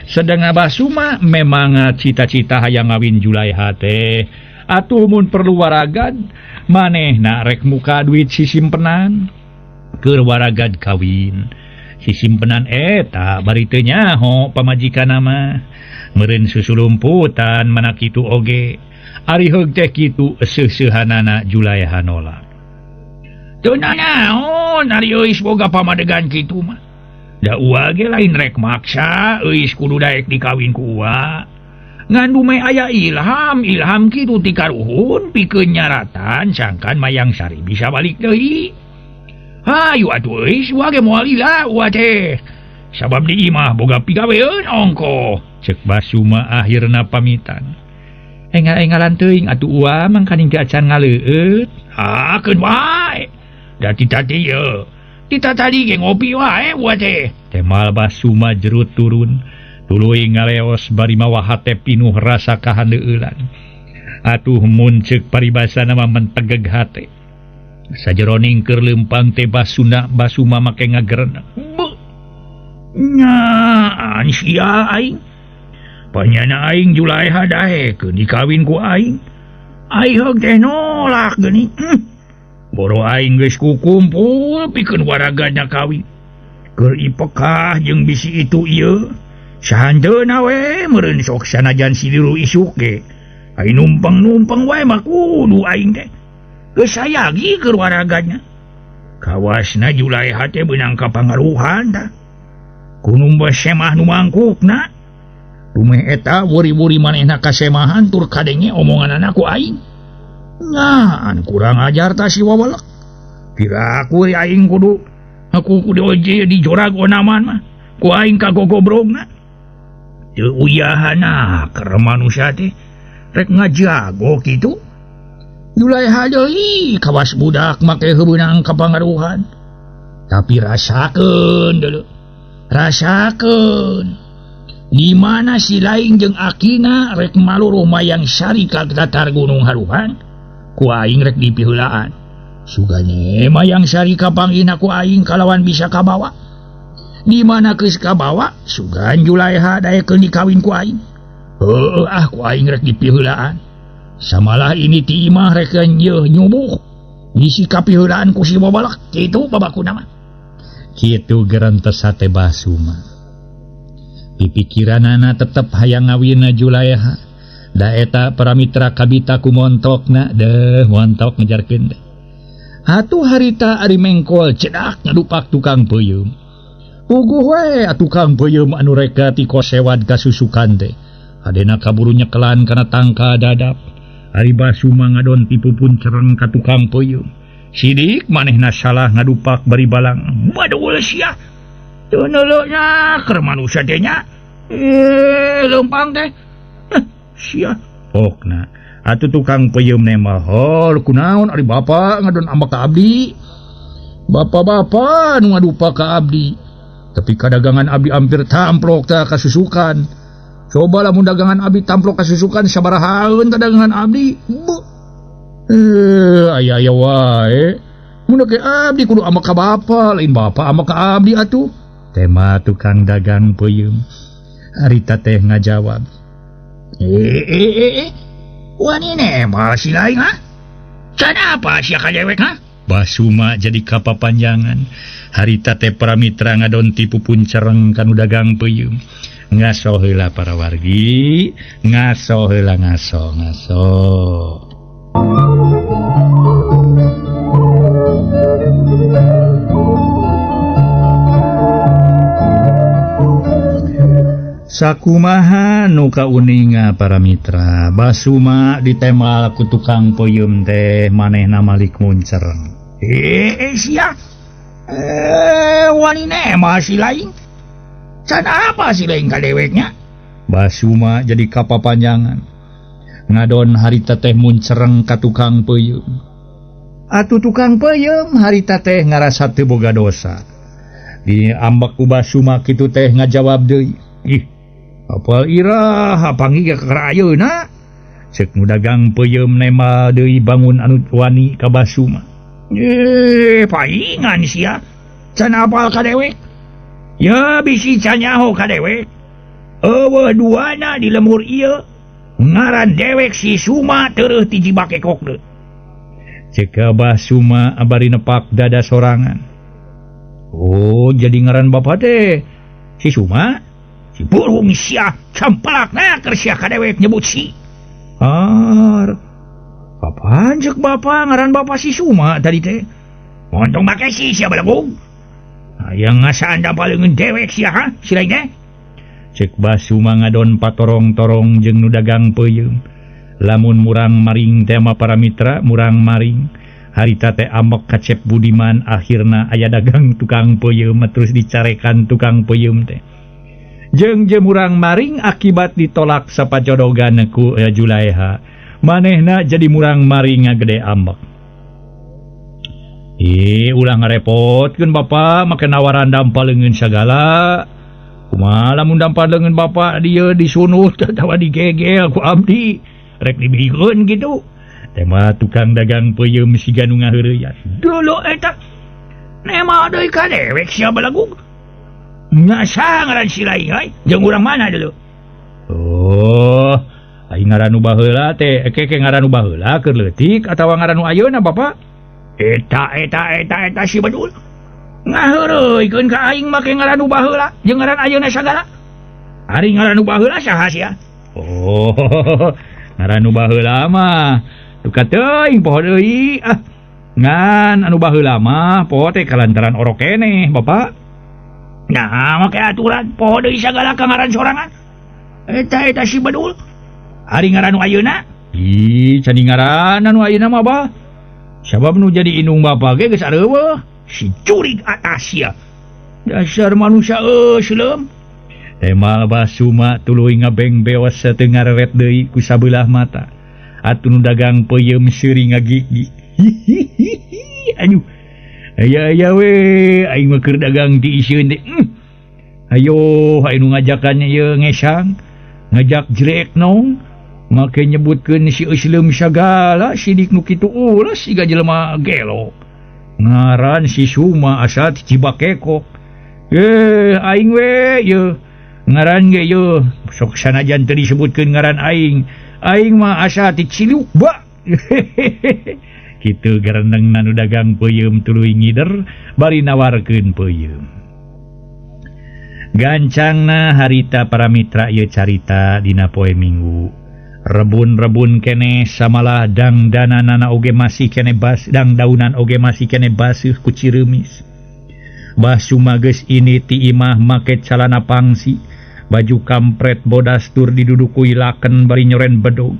Sedang Basuma memang cita-cita hayang ngawin Julaeha teh. Atuh mun perlu waragad manehna rek muka duit sisimpenan keur waragad kawin. Sisimpenan eta bari teu nyaho pamajikanna mah. Meureun susulumputan mana kitu oge. Ari heug teh kitu seuseuhanana Julaeha nolak. Teu nanaon ari euis boga pamadegan kitu mah. Da ua ge lain rek maksa euis kudu daek dikawin ku ua. Ngan dumeh aya ilham, ilham kitu ti karuhun pikeun nyaratan sangkan Mayang Sari bisa balik deui. Hayu atuh euis ua ge moal lila ua teh. Sabab di imah boga pigaweun ongkoh. Ceuk Basuma akhirna pamitan. Engal-engalan teuing atuh ua mangkaning teu acan ngaleueut. Ah keun wae. Da titati ye. Tita tadi ge ngopi wae ua teh. Temal Basuma jerut turun. Tuluy ngaleos bari mawa hate pinuh rasa kahandeueulan. Atuh mun ceuk paribasana mah mentegeg hate. Sajeroning keur leumpang teh Basuna Basuma make ngagereneg. Beuh. Nyaan sia aing. Panyana aing Julaeha daekeun dikawin ku aing. Aing heug teh nolak geuning. Boro aing geus kukumpul pikeun waragana kawin. Keur ipekah jeung bisi itu ieu. Sahanteuna we meureun sok sanajan sidiru isuk ge. Aing numpang-numpang wae mah kudu aing teh. Geus sayagi keur waragana. Kawasna Julaeha teh beunang kapangaruhan tah. Kunumbas semah nu mangkukna. Dumeh eta wuri-wuri manehna kasemahan tur kadenge omonganana ku aing. Ngaan kurang ajar ta si wawelek. Piraku aing kudu aku kudu oje dijorag onaman mah. Ku aing kagogobrogna. Teu uyahana keur manusia teh rek ngajago kitu. Julaeha deui kawas budak make heubeunang kapangaruhan. Tapi rasakeun deuleu. Rasakeun. Di mana si lain jeung akina rek maluruh Mayang Sari ka datar Gunung Haruhan, ku aing rek dipiheulaan. Sugane Mayang Sari kapanggihna ku aing kalawan bisa kabawa. Di mana geus kabawa, sugan Julaeha daekeun dikawin ku aing. Heueuh ah ku aing rek dipiheulaan. Samalah ini ti imah rek nyeuh nyubuh. Bisi kapiheulaan ku si babalak, kitu babakuna mah. Kitu gerentes hate Basuma. Pipikiranana tetep hayang ngawinna Julaeha. Da eta para mitra kabita ku montokna deuh montok ngejarkeun teh. Atuh harita ari mengkol cedak ngadupak tukang peuyeum. Puguh we tukang peuyeum anu reka ti kosewad kasusukan teh. Adena kaburu nyekelan kana tangka dadap. Ari Basuma ngadon tipu pun cereng ka tukang peuyeum. Sidik manehna salah ngadupak bari balang. Badul sia. Teu neuleunya keur manusia teh nya. Leumpang teh. Sia. Pokna atuh tukang peuyeum nembal hol kunaon ari bapa ngadon ambek ka abdi. Bapa-bapa nu ngadupak ka abdi. Tapi kadagangan abdi hampir tamplok tah kasusukan. Coba lamun dagangan abdi tamplok kasusukan sabarahaeun dagangan abdi. Aya aya wae. Mun ke abdi kudu ambek ka bapa, lain bapa ambek ka abdi atuh. Tema tukang dagang peuyeum. Harita teh ngajawab. Wani nemal si lain ha? Can apa sia ka dewek ha? Basuma jadi kapapanjangan. Harita teh para mitra ngadon tipu puncereng kanu dagang peuyeum. Ngaso heula para wargi, ngaso heula ngaso ngaso. Sakumaha nu kauninga para mitra, Basuma ditemal ku tukang peuyeum teh manehna malik muncereng. Sia. Wani nema si lain. Can apa si lain ka deweknya? Basuma jadi kapapanjangan. Ngadon harita teh muncereng ka tukang peuyeum. Atuh tukang peuyeum harita teh ngarasa teu boga dosa. Di ambek ku Basuma kitu teh ngajawab deui. Ih, apal irah panggih ka ayeuna. Ceuk nu dagang peuyeum nemal deui bangun anu wani ka Basuma. Paingan sia. Can apal ka dewek? Ya bisi can nyaho ka dewek. Eueuh duana di lemur ieu. Ngaran dewek si Suma tereuh ti jibakekok deui. Ceuk Basuma abari nepak dada sorangan. Oh, jadi ngaran bapa teh si Suma? Si burung sia campalakna keur sia ka dewek nyebut si. Ar. Apaan cek bapa ngaran bapa si Suma tadi teh? Montong make si sia balagung. Hayang ngasaan dampal leungeun dewek sia ha? Si lain teh. Cek Basuma ngadon patorong-torong jeung nu dagang peuyeum. Lamun murang maring teh mah para mitra murang maring. Harita teh ambek ka Cep Budiman akhirna aya dagang tukang peuyeum terus dicarekan tukang peuyeum teh. Jeung murang maring akibat ditolak sapacodogan ku Juleha. Manehna jadi murang maring ngagede ambek. Ulah ngarepotkeun bapa make nawaran dampal leungeun sagala. Kumaha lamun dampal leungeun bapa dieu disunuh atawa digegel ku abdi. Rek dibikeun kitu. Tema tukang dagang peuyeum siga nu ngaheureuyas. Dulu eta nema deui ka dewek sia balagung. Ngasa ngaran si lain euy, jeung urang mana dulu? Oh, aing ngaran nu baheula teh, ke ngaran nu baheula keur leutik atawa ngaran nu ayeuna bapa? Eta eta eta eta si bedul. Ngaheureuykeun ka aing make ngaran nu baheula jeung ngaran ayeuna sagala. Ari ngaran nu baheula saha sia? Oh, ngaran nu baheula mah duka teuing poho deui ah. Ngan anu baheula mah poho teh kalantaran orok keneh bapa. Nah, make aturan poho deui sagala ka ngaran sorangan. Eta eta si bedul. Ari ngaran nu ayeuna? Ih, can ngaran nu ayeuna mah bah. Sabab nu jadi indung bapa ge geus areuweuh. Si curig atas sia. Dasar manusia euseum. Temal Basuma tuluy ngabeng beos teu ngareret deui ku sabelah mata. Atuh nu dagang peuyeum seuri ngagigig. Hihihi. Aduh. Aya aya we aing mah keur dagang di isieun teh. Ayo aing nu ngajakan ieu ngesang, ngajak jelek nong, make nyebutkeun si Islam sagala sidik nu kitu ulah siga jelema gelo. Ngaran si Suma asa ti Cibakekok. Aing we ieu ngaran ge ieu sok sanajan teu disebutkeun ngaran aing. Aing mah asa ti Ciluk ba. Kitu gerendeng nanu dagang peuyeum tuluy ngider bari nawarkeun peuyeum. Gancangna harita para mitra ieu carita dina poe Minggu. Rebun-rebun keneh samalah dangdananana oge masih keneh bas dangdaunan oge masih keneh baseuh ku cireumis. Basuma geus ini ti imah make calana pangsi, baju kampret bodas tur didudukui laken bari nyoren bedog.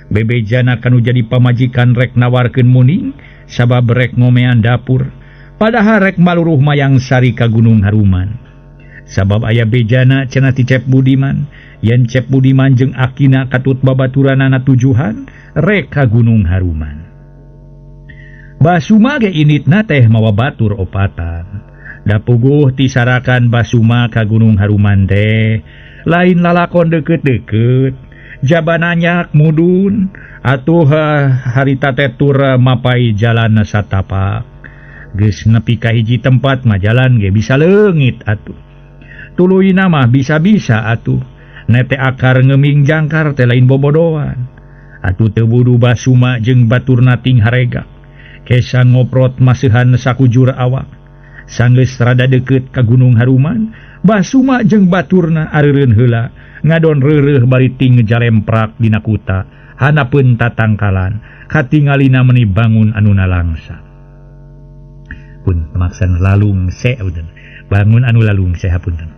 Bebejana kanu jadi pamajikan rek nawarkeun muning sabab rek ngomean dapur padahal rek maluruh mayang sari ka Gunung Haruman. Sabab aya bejana cenah ti Cep Budiman, yen Cep Budiman jeung akina katut babaturanana tujuhan rek ka Gunung Haruman. Basuma ge initna teh mawa batur opatan. Da puguh tisarakan Basuma ka Gunung Haruman teh lain lalakon deukeut-deukeut. Jaba nanyak mudun atuh harita teh tur mapai jalan satapak. Geus nepi ka hiji tempat mah jalan ge bisa leungit atuh. Tuluyna mah bisa-bisa atuh. Nete akar ngeming jangkar teh lain bobodoan. Atuh teu budu Basuma jeung baturna ting harega. Kesa ngoprot maseuhan sakujur awak. Sanggeus rada deukeut ka Gunung Haruman, Basuma jeung baturna areureun heula ngadon reureuh bari ting jalemprak dina kuta hanapeun tatangkalan katingalina meuni bangun anu nalangsa. Pun maksan lalung se bangun anu lalung se hapunten.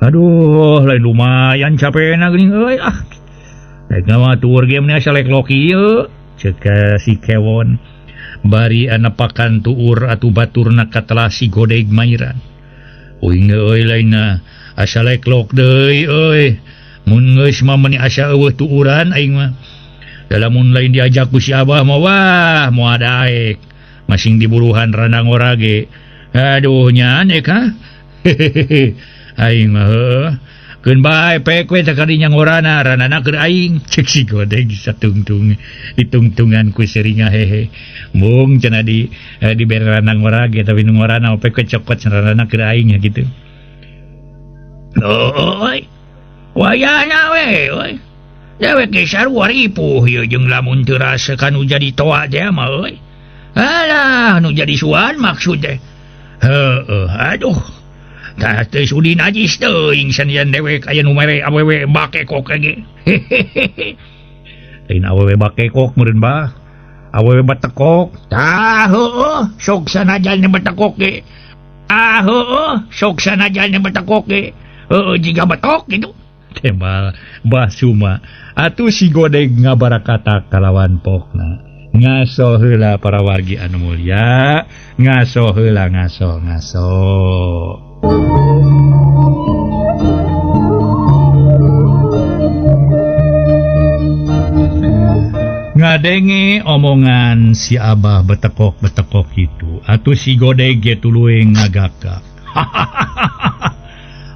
Aduh lain lumayan capena geuning euy ah. Rek mah tuur ge meni asa leklok ieu ceuk si Kewon. Bari anepakan tuur atuh baturna katelah si Godeg mairan. Uing euy lainna asa leklok deui euy. Mun geus mah meuni asa eueuh tuuran aing mah. Da lamun lain diajak ku si Abah mah wah moal daek. Masing diburuhan randang orage. Aduh nya nek ha. Aing mah heuh. Keun bae pek we sakadinya ngorana ranana keur aing. Cek si Godeg satungtung ditungtungan ku seringa hehe. Mung cenah di dibere randang orage tapi nu ngorana pek we cokot ranana keur aing nya kitu. Oi. Wayana we euy. Dewek ge sarua ripuh ieu jeung lamun teu rasa kanu jadi toa teh mah euy. Alah, nu jadi suan maksud teh. Heueuh, aduh. Tah teu sudi najis teuing sanajan dewek aya nu mere awewe bakekok ge. Hehehe. Lain awewe bakekok meureun bah. Awewe batekok. Tah heueuh, sok sanajan batekok ge. Ah heueuh, sok sanajan batekok ge. Heueuh jiga betok kitu. Temal Basuma atuh si Godeg ngabarakata kalawan pokna. Ngaso heula para wargi anu mulia, ngaso heula ngaso ngaso. Ngadenge omongan si Abah betekok-betekok itu, atuh si Godeg ge tuluy ngagakak.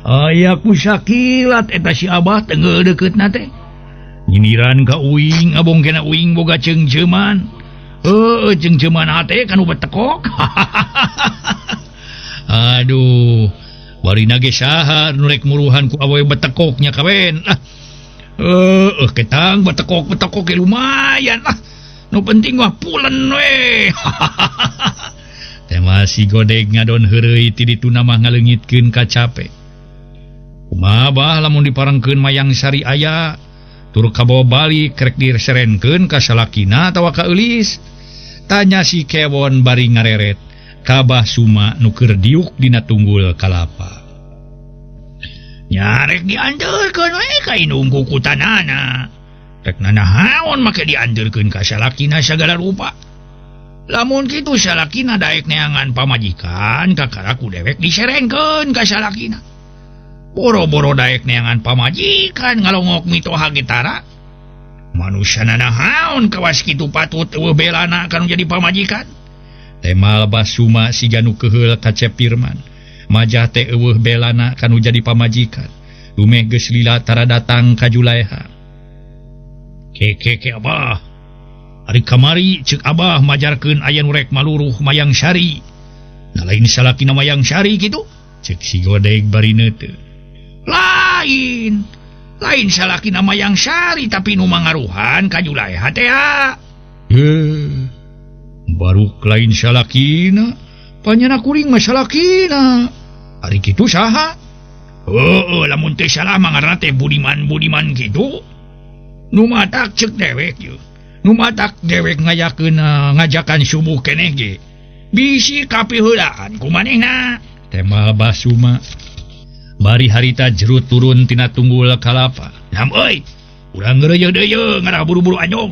Aya ku sakilat eta si Abah tenggel deukeutna teh. Nyindiran ka uing abong kena uing boga ceungceuman. Heueuh ceungceuman hate kanu betekok. Aduh, barina ge saha nu rek muruhan ku awewe betekok nya kawen. Ah. Heueuh ketang betekok-betekok ge lumayan lah. Nu penting mah pulen we. Teh mah si Godeg ngadon heureuy ti dituna mah ngaleungitkeun ka cape. Kumaha bah lamun diparengkeun Mayang Sari aya tur kabawa balik rek diserenkeun ka salakina atawa ka eulis. Tanya si Kewon bari ngareret ka Basuma nu keur diuk dina tunggul kalapa. Nya rek dianteurkeun we ka indung kukutanana. Rek nanahaon make dianteurkeun ka salakina sagala rupa. Lamun kitu salakina daek neangan pamajikan kakara ku dewek diserengkeun ka salakina. Boro-boro daek neangan pamajikan ngalongok mitoha ge tara. Manusia nanahaon kawas kitu patut eueuh belana kanu jadi pamajikan. Temal Basuma siga nu keheul ka Cep Pirman. Majah teh eueuh belana kanu jadi pamajikan. Dumeh geus lila tara datang ka Juleha. Ke Abah. Ari kamari ceuk Abah majarkeun aya nu rek maluruh Mayang Sari. Nah lain salakina Mayang Sari kitu? Ceuk si Godeg bari neuteuh. Lain. Lain salakina Mayang Sari tapi nu mangaruhan ka Juleha teh. Heuh. Baruk lain salakina, panyana kuring mah salakina. Ari kitu saha? Heueuh, lamun teu salah mah ngaranna teh Budiman-Budiman kitu. Nu matak ceuk dewek ieu. Nu matak dewek ngayakeun ngajakan subuh keneh ge. Bisi kapiheulaan ku manehna. Tema Basuma. Bari harita jerut turun tina tunggul kalapa. Nam euy, urang ngeureuyeung deui ngarah buru-buru anjong.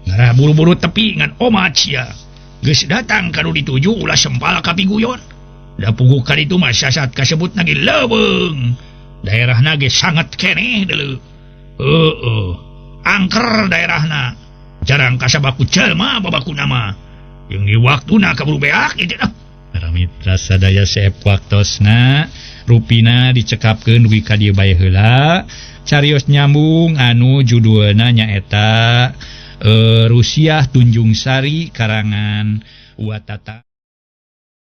Ngarah buru-buru tepi ngan omat sia. Geus datang ka nu dituju ulah sempal ka piguyon. Da puguh ka ditu mah sasat kasebutna ge leuweung. Daerahna ge sangat keneh deuleu. Heueuh, angker daerahna. Jarang kasabaku jelema babakuna mah. Jeung di waktuna kaburu beak kitu dah. Para mitra sadaya seep waktosna rupina dicekapkeun dugi ka dieu bae heula. Carios nyambung anu judulna nyaeta Rusiah Tunjungsari karangan Watata.